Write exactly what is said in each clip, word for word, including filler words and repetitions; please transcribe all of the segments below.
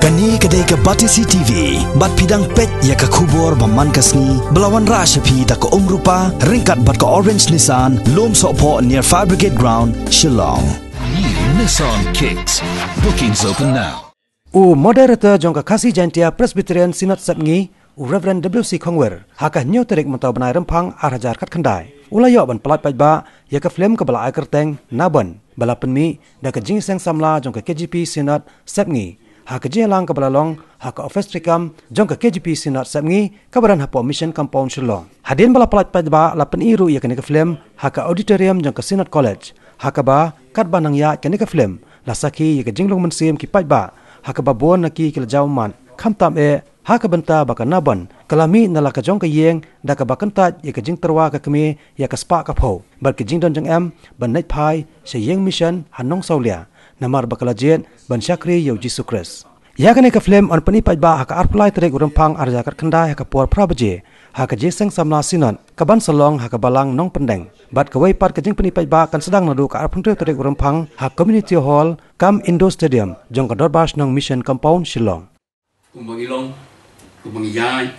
Kane ka dei ka Batesi T V, bad phi dang peit ïa ka khubor ba man ka sngi, ba la wanrah sha phi da ka Umrupa, ryngkat bad ka Orange Nissan, Lumsohphoh near Fire Brigade Ground, Shillong. New Nissan Kicks. Bookings open now. U moderator jong ka Khasi Jaintia Presbyterian Synod Sepngi, u Reverend W C Khongwer, ha ka hynñiew tarik mynta u bnai Rymphang ar hajar khatkhyndai, u la ïoh ban pyllait paidbah ïa ka film kaba la ai kyrteng Nabon, ba la pynmih da ka jingïaseng samla jong ka K J P Synod Sepngi, ha ka jingïalang kaba la long ha ka ophis treikam jong ka K J P Synod Sepngi, kaba don hapoh Mission Compound Shillong. Hadien ba la pyllait paidbah, la pyni ruh ïa kane ka film ha ka auditorium jong ka Synod College, ha kaba katba nang ïaid kane ka film, la sakhi ïa ka jinglong mynsiem ki paidbah, ha kaba bun na ki ki la jaw ummat, khamtam eh ha ka bynta ba ka Nabon ka la mih na la ka jong ka ïing, da kaba kyntait ïa ka jingtyrwa ka kmie ïa ka spah ka phew, bad ka jingdon jingem ban leit phai sha ïing mission ha Nongsawlia, namar ba ka la jied ban shakri ïa u Jisu Khrist. Ïa kane ka film yn pyni paidbah ha ka arphew lai tarik u Rymphang ar hajar khatkhyndai ha ka por phra baje, ha ka jingïaseng samla Synod kaban sa long ha ka Balang Nongpyndeng. Bad kawei pat ka jingpyni paidbah kan sdang naduh ka arphew hynriew tarik u Rymphang ha Community Hall cum Indoor Stadium jong ka Dorbar Shnong Mission Compound Shillong. Kumba ngi long, kumba ngi ïaid,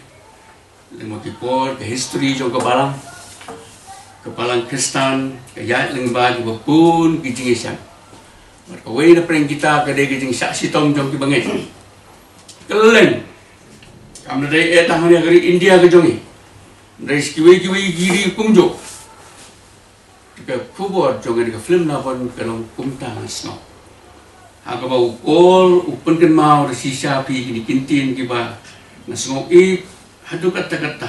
lyngba ki por, ka history jong ka Balang, ka Balang Khristan ka ïaid lyngba kiba bun ki jingïaseng. Bad kawei na pdeng kita ka dei ka jingshah shitom jong kiba ngeit. Kylleng, kam da dei eh tang hangne ha ka ri India ka jong ngi, hynrei sha kiwei kiwei ki ri kumjuh. Ka khubor jong kane ka film Nabon ka long kumta nga sngew. Ha kaba u Paul u pynkynmaw da shisha phi kine ki ktien kiba nga sngew ïeit haduh katta katta.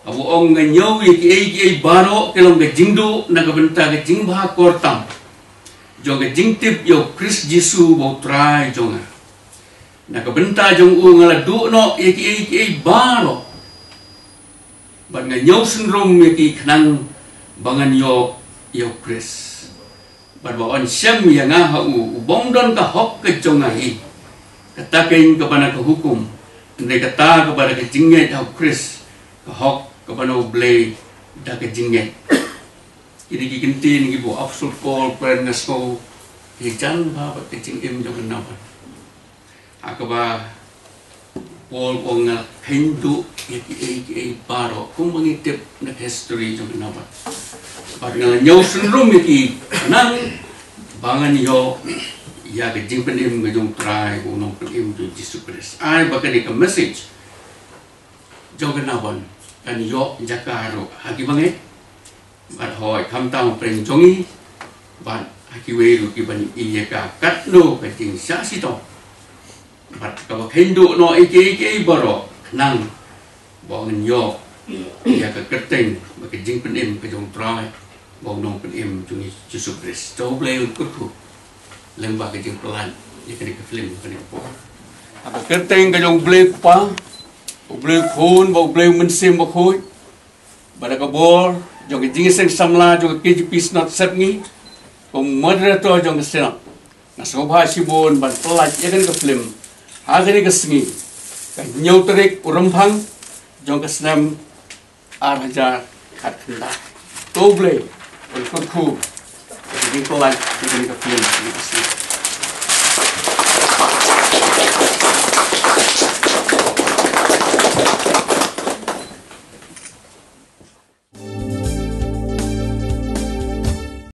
Haba u ong, nga ñiew ïa kiei kiei baroh ki long ka jingduh na ka bynta ka jingbha kyrtam jong ka jingtip ïa u Khrist Jisu ba u Trai jong nga, na ka bynta jong u nga la duh noh ïa kiei kiei baroh. Bad nga ñiew synrum ïa ki khnang ba ngan ïoh ïa u Khrist. Bad ba yn shem ïa nga ha u, u bym don ka hok ka jong nga hi, kata keiñ kaba na ka hukum, hynrei kata kaba da ka jingngeit ha u Khrist, ka hok kaba na u Blei da ka jingngeit. Kine ki ktien kiba u Apostol Paul u kren, nga sngew ki jan bha bad ka jingim jong ka Nabon. Ha kaba u Paul u ong, nga la kheiñ duh ïa kiei kiei baroh kumba ngi tip na ka history jong ka Nabon. Bad nga la ñiew synrum ïa ki khnang ba ngan ïoh ïa ka jingpynim ka jong u Trai, u Nongpynim jong u Jisu Khrist. Ai ba kane ka message jong ka Nabon kan ïoh jaka ruh ha kiba ngeit. Bad hooid, khamtam pdeng jong ngi, bad ha kiwei ruh kiban ïohi ïa ka katno ka jingshah shitom. Bad kaba kheiñ duh noh ïa kiei kiei baroh khnang ba ngin ïoh ïa ka kyrteng bad ka jingpynim ka jong u Trai bad u Nongpynim jong ngi Jisu Khrist. To U Blei un kyrkhu lyngba ka jingpyllait ïa kane ka film kane ka por. Ha ka kyrteng ka jong U Blei U Kpa, U Blei U Khun bad U Blei U Mynsiem Bakhuid. Bad da ka bor jong ka Jingïaseng Samla jong ka K J P Synod Sepngi, kum moderator jong ka Synod, nga sngewbha shibun ban pyllait ïa kane ka film ha kane ka sngi, ka hynñiew tarik u Rymphang jong ka snem ar hajar khatkhyndai. To U Blei un kyrkhu ïa ka jingpyllait ïa kane ka film ha kane ka sngi.